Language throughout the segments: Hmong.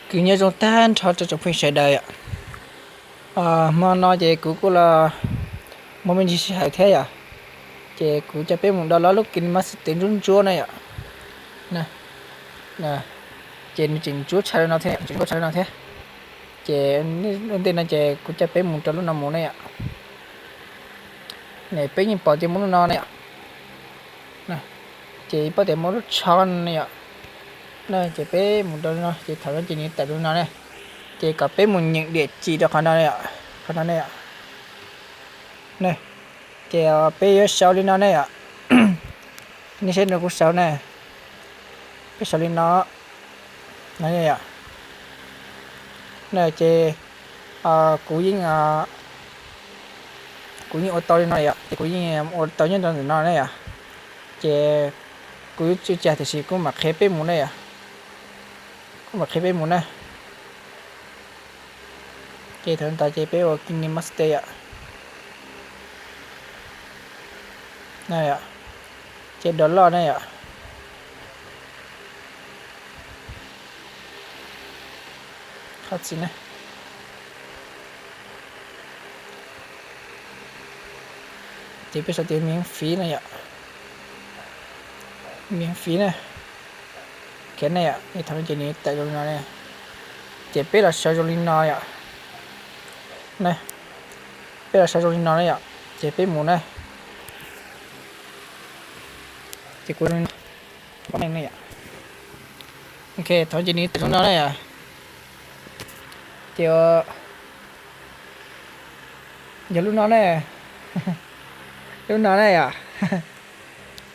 Kuv nyob zoo tag nrho rau tsoom phooj ywg sawv daws yom. Hmo no ces kuv kuj los muaj me ntsis sij hawm thiab yom, ces kuv coj peb mus download lub KineMaster ntsuab ntsuab na yom. Ces nws tseem ntsuab tshaj li no thiab, tseem ntsuab tshaj li no thiab. Ces ntej no ces kuv coj peb mus rau lub no mus na yom. Peb yeej pom tias muaj lub no na yom. Ces pom tias muaj lub tsho na yom. Ces peb mus rau no ces thaum no ces nws tawm li no ne. Ces kom peb mus nyeem diam cis rau qhov no, qhov no ne yom. Ces peb yuav sau li no ne yom. Nej saib no kuv sau ne. Peb sau li no. Ces kuv yeej, kuv yeej ua tau li no yom, ces kuv yeej ua tau nyob rau ntawm no ne yom. Ces kuv yuav tsum tseg tiam sis kuv mam qhia peb mus ne yom. Kuv mam qhia peb mus na. Ces thaum ntawd ces peb ua KineMaster yom. Ces download ne yom. Qhov txi na. Ces peb sau tias miễn phí na yom. Miễn phí na. Khiav ne yom, thaum no ces nws tawm zoo li no ne. Ces peb los sau zoo li no yom. Peb los sau zoo li no na yom. Ces peb mus na. Ces kuv, pom ne yom. Ok, thaum ces nws tawm zoo no na yom. Ces yog lub no ne. Lub no na yom.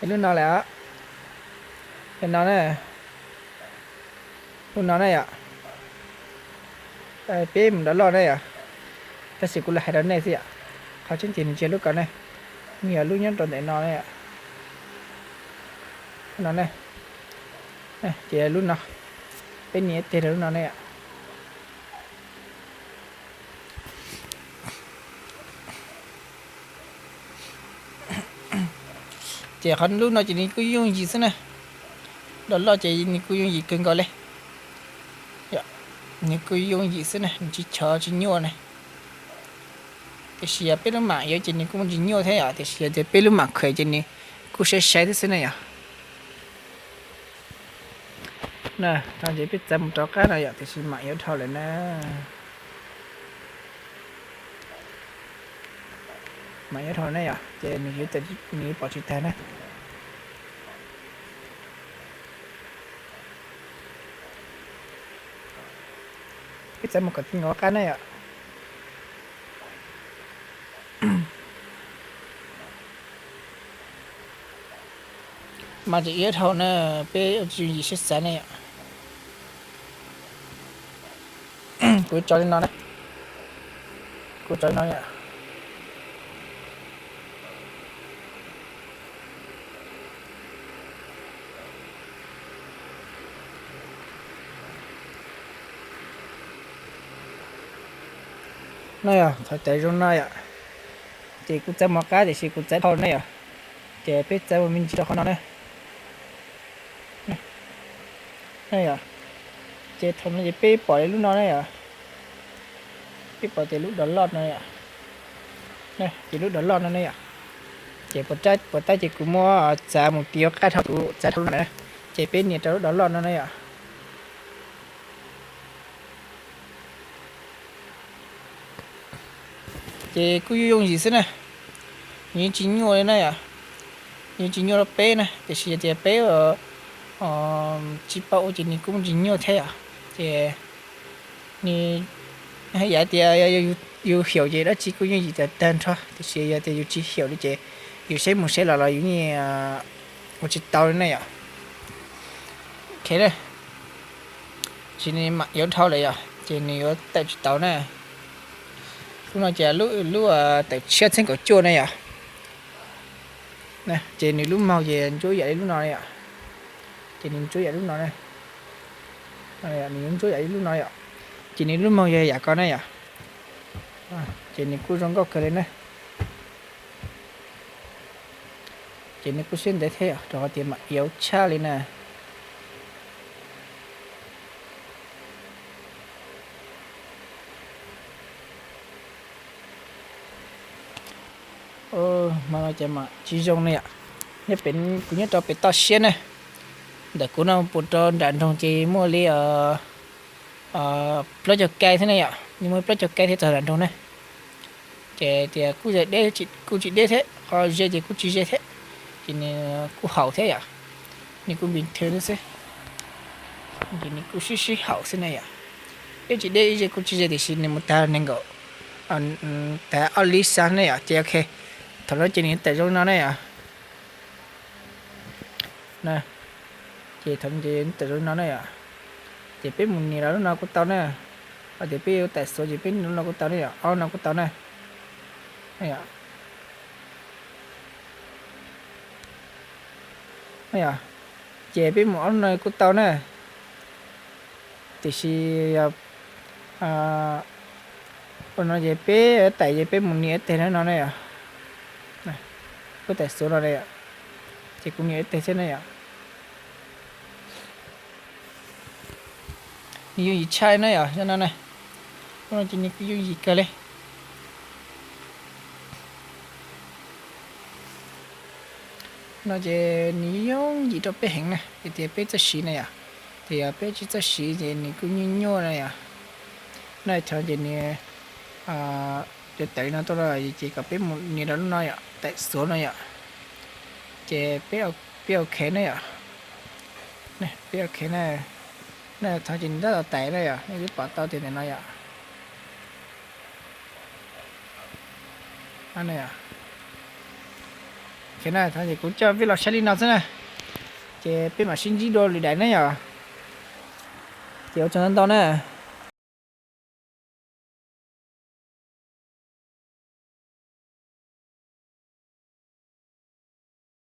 Yog lub no lawm. Yog no na. Lub no na yom. Peb mus download na yom. Tab sis kuv los hais rau nej xwb yom. Qhov tseeb ces nws tsis yog lub ko ne. Nws yog lub nyob rau ntawm no na yom. Lub no ne. Ces lub no. Peb nias teg rau lub no ne yom. Ces qhov lub no ces nws kuj yooj yim xwb na. Download ces nws kuj yooj yim kawg nkaus li. Nws kuj yooj yim xwb na, nws tsis chov tsis nyuaj na. Tiam sis yog peb lub mam yuav ces nws kuj muaj ntsis nyuaj thiab yom, tiam sis yog tias peb lub mam khuam ces nws kuj sai sai thiab xwb na yom. Ces peb txav mus rov qab no yom, tiam sis mam yuav dhau lawm na. Mam yuav dhau ne yom, ces nws yuav pom tsis tag na. Peb txav mus kom txog qab na yom. Mas tseem yuav dhau na, peb ua tsis yooj yim siab xav ne yom. Kuv tso li no na. Kuv tso li no yom. No yog thaum tawm zoo no yom. Ces kuv txav mov qab tiam sis kuv txav dhau na yom. Ces peb txav ua me ntsis rau qhov no na. Ces thaum no ces peb pom li lub no na yom. Peb pom tias lub download no yom. Ces lub download no ne yom. Ces puas tab ces kuv muab txav mus tiav qab dhau, kuv txav dhau lub no na. Ces peb nias rau lub download no na yom. Ces kuj yooj yim xwb na. Nws yeej tsis nyuaj li na yom. Nws yeej tsis nyuaj rau peb na, tiam sis yog tias peb tsis paub ua ces nws kuj tsis nyuaj thiab yom. Ces nws, yog tias yus xyaum ces dab tsi kuj yooj yim tag tag nrho, tiam sis yog tias yus tsis xyaum li ces yus saib mus saib los los yus yeej ua tsis tau li na yom. Ces nws mam yuav dhau lawm yom, ces nws yuav tawm tsis tau na. Lub no ces lub tawm tshiab txheeb kaum cuaj na yom. Ces nws lub moog ces ntsuab yam li lub no yom. Ces nws ntsuab yam lub no, nws yuav ntsuab yam li lub no yom. Ces nws lub moog yog yam ko na yom. Ces nws kuj zoo nkauj kawg li na. Ces nws kuj siab ntev thiab yom, rau qhov tias mam yuav tshaj li na. Hmo no ces mam tsis zoo ne yom. Nyob pem, kuv nyob rau pem toj siab ne. Ntawm kuv no puas rau nram nroog ces muaj li plaub caug kais thiab ne yom, nws muaj plaub caug kais thiab txog nram nroog ne. Ces tias kuj ze deb, kuj tsis deb thiab, qhov ze ces kuj tsis ze thiab. Ces nws kuj haum thiab yom, nws kuj npis thw xwb. Ces nws kuj sib sib haum xwb ne yom. Ib tsis deb ib ze kuj tsis ze tiam sis nws mus tag nees nkaum, tag ob lib xab ne yom. Ces ok, thaum no ces nws tawm zoo no ne yom. Ces thaum no ces tawm zoo no ne yom. Ces peb mus nias rau lub no kuj tau na. Hos tias peb yuav tawm xuav ces peb nias lub no kuj tau ne yom, ob lub no kuj tau na. Yom, ces peb mus ob lub no kuj tau na. Tiam sis yog ua no ces peb tawm ces peb mus nias ib teg no ne yom. Kuj tawm xuav no ne yom. Ces kuv nias ib teg thiab ne yom. Nws yooj yim tshaj na yom, yog no ne. Ua no ces nws yooj yim kawg li. No ces nws yooj yim rau peb heev na, ces tias peb txawj siv na yom. Ces yog peb tsis txawj siv ces nws kuj nyuaj nyuaj na yom. No thaum ces nws yuav tawm no tuaj no ces kom peb mus nias rau lub no yom, tawm xuav no yom. Ces peb ok na yom. Peb ok na. No thaum ces nws tab tom tawm na yom, nej twb pom tau tias ntawm no yom. Thaum ces kuv coj peb los saib li no xwb na. Ces peb mam sib ntsib dua lwm daim na yom. Ces ua tsaug ntau ntau na.